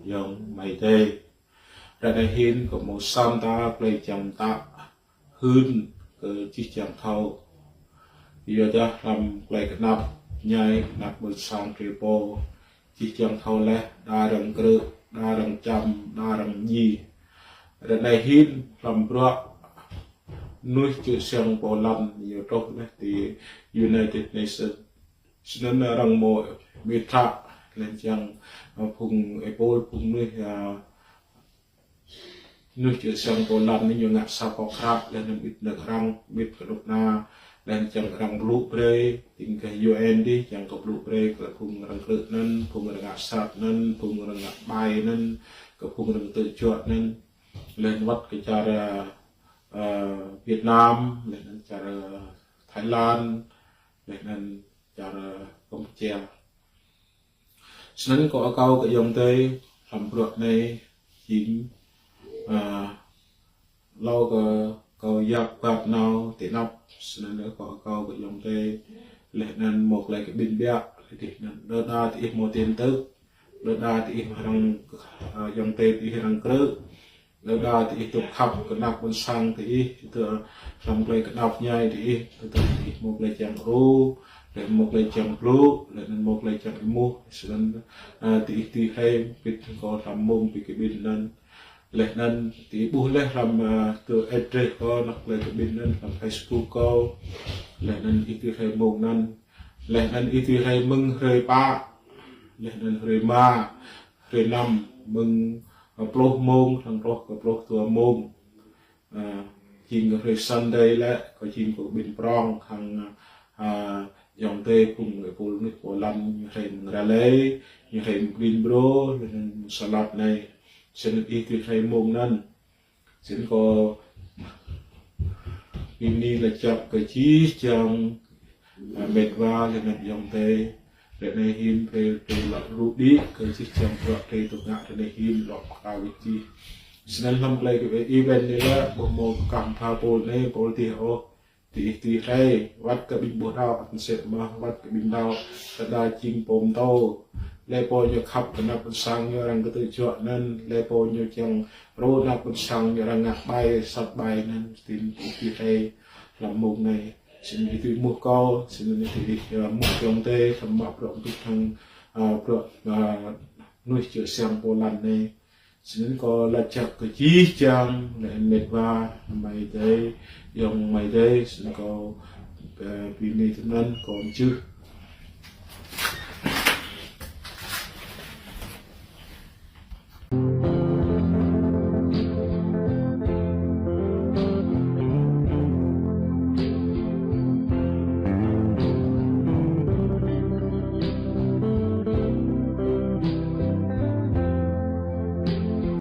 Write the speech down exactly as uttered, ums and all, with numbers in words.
ayŏng amai adơi. Ră anai hin kâo hmâo sa mta tơlơi čang mtă hưn kơ jih jang thâo. Yua dah hlăm tơlơi kơnap ñai kơnap ƀôn sang drơi pô, jih jang thâo laih, đa arăng krư̆, đa arăng čăm, đa arăng djai. Ră anai hin hlăm bruă mơnuih čư̆ siăng pô lăn ñu truh laih ti United Nations. Snăn arăng hmâo mĭt hră laih čang, ơ, phung êpul phung mơnuih, ơ, mơnuih čư̆ siăng pô lăn ñu ngă sa pŏk hră laih anăn mĭt nao arăng, mĭt kơ dôk na, laih čang arăng blŭ brơi, tĭng kơ U N dih, čang kơ blŭ brơi kơ phung arăng krư̆ anăn, phung arăng ngă sat anăn, phung arăng ngă ƀai anăn, kơ phung arăng tơjuă anăn, laih wăt kơ čar, ơ, Việt Nam, laih anăn čar, ơ, Thái Lan, laih anăn čar, ơ, Campuchia. Snăn kâo akâo kơ ayŏng adơi hlăm bruă anai jing, ơ, hlâo kơ kâo yap kăp nao ti anăp, snăn kâo akâo kơ ayŏng adơi laih anăn hmâo tơlơi kơ ƀĭn ƀiă, laih anăn đơđa diih hmâo tin tức, đơđa diih arăng, ơ, ayŏng adơi diih arăng krư̆, đơđa diih dôk khăp kơ anak ƀôn sang diih, tơ hlăm tơlơi kơnap ñai diih, tơdah diih hmâo tơlơi čang ru, laih hmâo tơlơi čang blŭ, laih anăn hmâo tơlơi čang êmuh, snăn, ơ, diih tui hrei pĭt kâo hlăm mông bi kơ ƀĭn anăn. Laih anăn diih ƀuh laih hlăm, ơ, tơ address kâo, anăp tơlơi kơ ƀĭn anăn hlăm Facebook kâo. Laih anăn diih tui hrei mông anăn. Laih anăn diih tui hrei mơ̆ng hrơi pă, laih anăn hrơi rơma, hrơi năm, mơ̆ng, ơ, pluh mông, hăng truh kơ pluh dua mông. Ơ, jing kơ hrơi Sunday lĕ, kâo jing kơ ƀĭn prŏng, hăng, ơ, ayŏng adơi phung êpul mơnuih pô lăn ñu hrei mơ̆ng ră anai, ñu hrei mơ̆ng Greensboro, laih anăn mơ̆ng Salem anai. Snăn diih tui hrei mông anăn. Snăn kâo bơni lač jăk kơ jih jang, ơ, met wa laih anăn ayŏng adơi. Ră anai hin brơi, brơi lŏ rŭ đĭ kơ jih jang bruă drơi dôk ngă ră anai hin lŏ pơkra wĭt jih. Snăn hlăm tơlơi kơ event anai lĕ, ƀuh hmâo kah pha pôl anai, pôl dih ôh. Diih tui hrei, wăt kơ ƀĭn ƀuh đaŏ, ăt msĕ mơh, wăt kơ ƀĭn đaŏ, đơđa jing pô mtô. Laih pô ñu khăp kơ anak ƀôn sang ñu arăng kơ tơjuă anăn, laih pô ñu čang ru anak ƀôn sang ñu arăng ngă ƀai, sat ƀai anăn, snăn diih tui hrei hlăm mông anai. Snăn diih tui êmuh kâo, snăn diih, ơ, êmuh ayŏng adơi, hlăm mă bruă mtŭk hăng, ơ, bruă, ơ, mơnuih čư̆ siăng pô lăn anai. Snăn kâo lač jăk kơ jih jang, laih anăn met wa, amai adơi, ayŏng amai adơi, snăn kâo, ơ, bơni tui anăn, kâo mjưh,